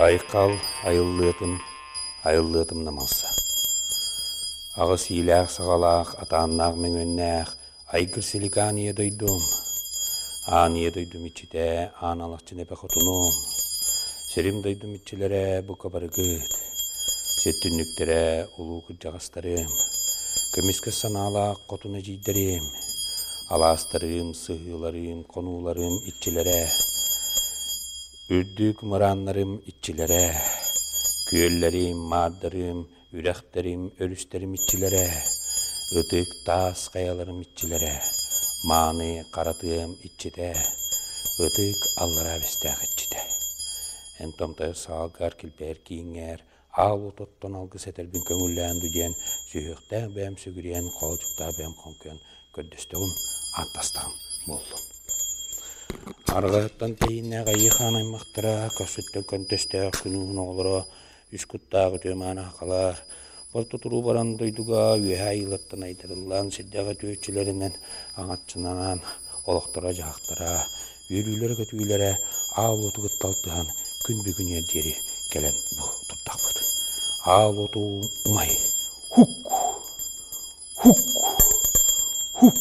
Айхал айыллыатым, айыллыатым намалса. Аҕыс иилээх-саҕалаах, атааннаах мөҥүөннээх, айгыр силикаан ийэ дойдум. Аан ийэ дойдум иччитэ, аан алахчын эбэ хотунум. Сирим дойдум иччилэрэ бука барыгыт. Сир түннүктэрэ улуу кырдьаҕастарым. Көмүскэс санаалаах хотун эдьиийдэрим. Алаастарым, сыһыыларым, хонууларым иччилэрэ. Үрдүк мырааннарым иччилэрэ, күөллэрим, маардарым, үрэхтэрим, өрүстэрим иччилэрэ, ытык таас хайаларым иччилэрэ, мааны хара тыам иччитэ, ытык аллараа бэстээх иччитэ. Эн томтойор саалгар, килбэйэр кииҥҥэр, аал уот оттон алгыс этэрбин көҥүллээн ду диэн сүһүөхтээх бэйэм сүгүрүйэн, хоолдьуктаах бэйэм хоҥкуйан көрдөстөҕүм, ааттастаҕым буоллун. Арҕаһыттан тэйииннээх Айыы Хаан аймахтара, көхсүттэн көнтөстөөх күн уһун оҕолоро, үс куттаах үтүө мааны хахалар, Ортотуруу баран дойдуга үөһээ айыылартан айдарыллан, сирдээх үтүөччүлэринэн аҥаччыланан олохторо-дьаһахтара, үөрүүлэрэ-көтүүлэрэ аал уоту кытта алтыһан күн бүгүнүгэр диэри кэлэн бу турдахпыт. Аал уоту умай! Хук! Хук! Хук!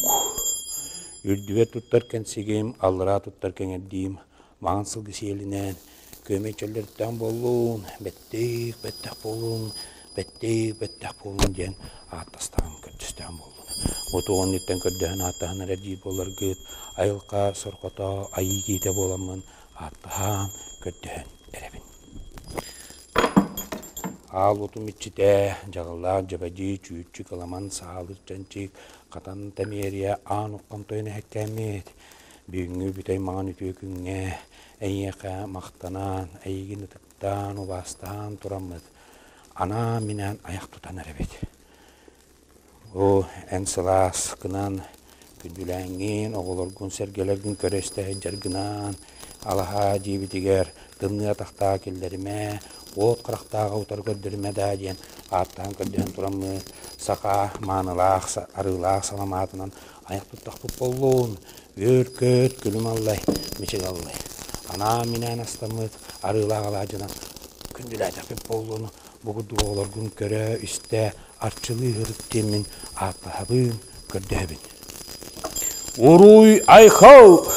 Үрдүбэр туттар кэнсигим, аллараа туттар кэҥэрдиим, маҥан сылгы сиэлинэн күөмэй чөллөрүттээх буоллун, бэттиих бэттэх буоллун, бэттиих бэттэх буоллун диэн ааттастаҕым, көрдөстөҕүм буоллун. Бу туох инниттэн көрдөһөн ааттаһан эрэр диир буоларгыт, айылҕа сорҕото айыы киһитэ буоламмын ааттаһан, көрдөһөн эрэбин. Аал уотум иччитэ, дьаҕыллаах дьэбэдьи, чүүччүк, ыламан, саалыр чанчык, хатан тэмиэрийэ, аан уххан тойон эһэккээммит. Бүгүҥҥү бүтэй маҥан үтүө күҥҥэ эйиэхэ махтанан, эйигин ытыктаан, убаастаан тураммыт, анаан-минээн айах тутан эрэбит. Оо, эн сылааскынан, күндүлээҥҥин, оҕолоргун, сэргэлэргин көрө-истэ сылдьаргынан, алаһаа дьиэбитигэр тымныы атахтаах киллэримэ, уот харахтааҕы утары көрдөрүмэ даа диэн ааттаан көрдөһөн тураммыт, саха маанылаах, арыылаах саламаатынан айах туттахпыт буоллун, үөр-көт, күлүм аллай, мичил аллай. Анаан-минээн астаммыт арыылаах алаадьынан күндүлээтэхпит буоллун, Бу курдук оҕолоргун көрө-истэ, арчылыы сырыт диэммин ааттаһабын, көрдөһөбүн. Уруй айхал!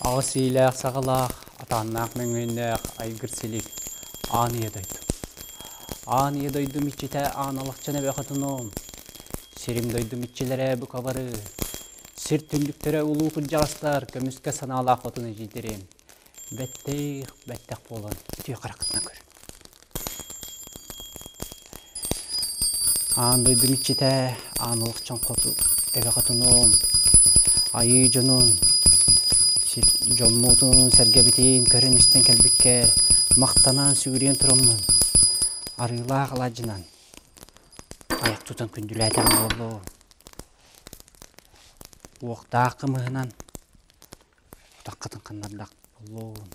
Аҕыс иилээх-саҕалаах, атааннаах мөҥүөннээх айгыр силик аан ийэ дойду. Аан ийэ дойдум иччитэ аан алахчын эбэ хотунум. Сирим дойдум иччилэрэ бука бары. Сир түннүктэрэ улуу кырдьаҕастар көмүскэ санаалаах хотун эдьиийдэрим. Бэттэх, бэттэх буолан үтүө хараххытынан көр. Аан дойдум иччитэ, аан олохчон хоту, эбэ хотунум, айыы дьонун, дьоммутун, сэргэбитин көрөн-истэн кэлбиккэр махтанан сүгүрүйэн тураммын, арыылаах алаадьынан айах тутан күндүлээтэҕим буоллун. Уохтаах кымыһынан утаххытын ханнардах буоллун.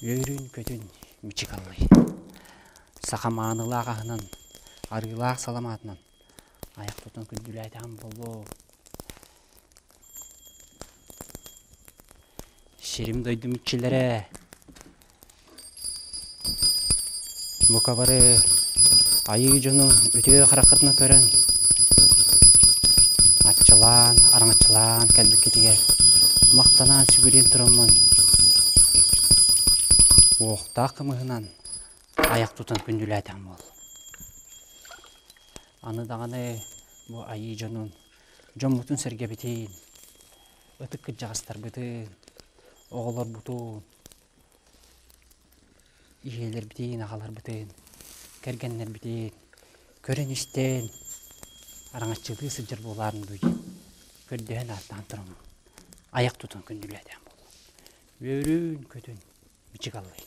Үөрүн-көтүн мичик аллай. Саха маанылаах аһынан, арыылаах саламаатынан айах тутан күндүлээтэҕим буолуо. Сирим дойдум иччилэрэ бука бары айыы дьонун үтүө хараххытынан көрөн аччылаан, араҥаччылаан кэлбиккитигэр махтанан сүгүрүйэн тураммын уохтаах кымыһынан айах тутан күндүлээтэҕим буолла. Аны даҕаны бу айыы дьонун дьоммутун-сэргэбитин, ытык кырдьаҕастарбытын, оҕолорбутун Ийэлэрбитин, аҕаларбытын, кэргэннэрбитин көрөн-истэн, араҥаччылыы сылдьар буолаарын дуу диэн көрдөһөн ааттаан тураммын айах тутан күндүлээтэҕим буолуо. Үөрүүн-көтүн мичик аллай.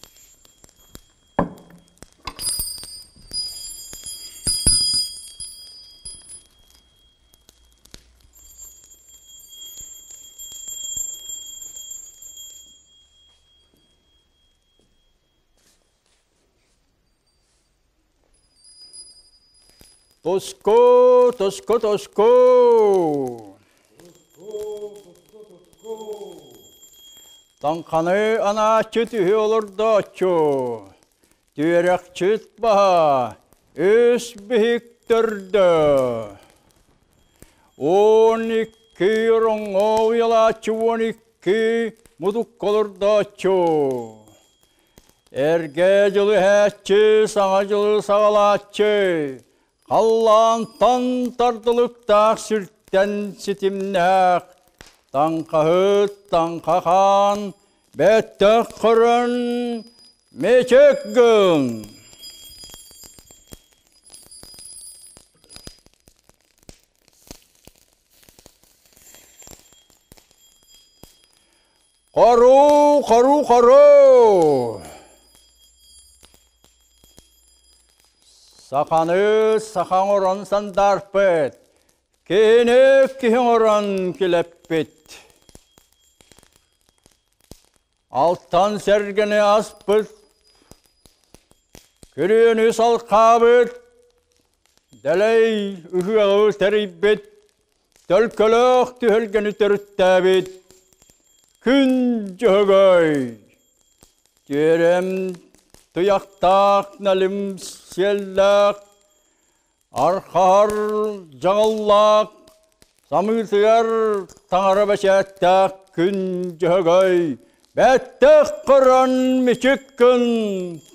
Тоско, тоско, тоско! Таҥханы анааччы түһү олордооччу, түөрэхчит баһа, үс биһик төрдө. 12 ороҥҥо уйалааччы 12 мутукка олордооччу. Эргэ дьылы иһээччи, саҥа дьылы саҕалааччы, халлаантан тардылыктаах сиртэн ситимнээх, таҥхаһыт таҥха хаан, бэттэх көрөн мечек гын. Хоруу, хоруу, хоруу! Саханы саха оҥорон сандаарпыт, киһини киһи оҥорон килэппит. Алтан сэргэни аспыт, күрүөнү салхаабыт, дэлэй ыһыаҕы тэрийбит, төлкөлөөх түһүлгэни төрүттээбит Күн Дьөһөгөй! Түөрэм туйахтаах налым сиэллээх, архаһар дьаҕыллаах, самыытыгар таҥара бэчээттээх Күн Дьөһөгөй! Бэттэх көрөн мичик гын,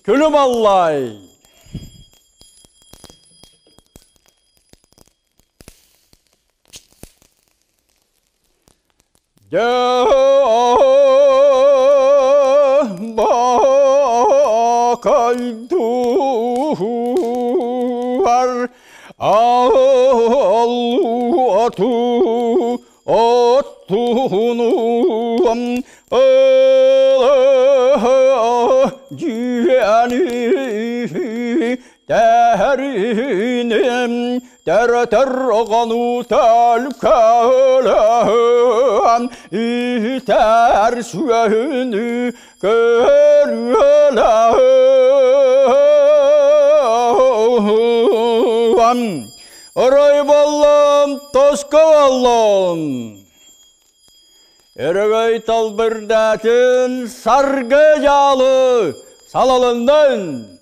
күлүм аллай! Дьаабакайдуур аллуоту оттунуом дьиэни Тэһэриним тэрэтэр оҕону төлкөлөөн иитэр сүөһүнү көрүөлээн Орой боллом, тоско боллом. Өрөгөй талбырдаатын саргы дьаалы салалыннын.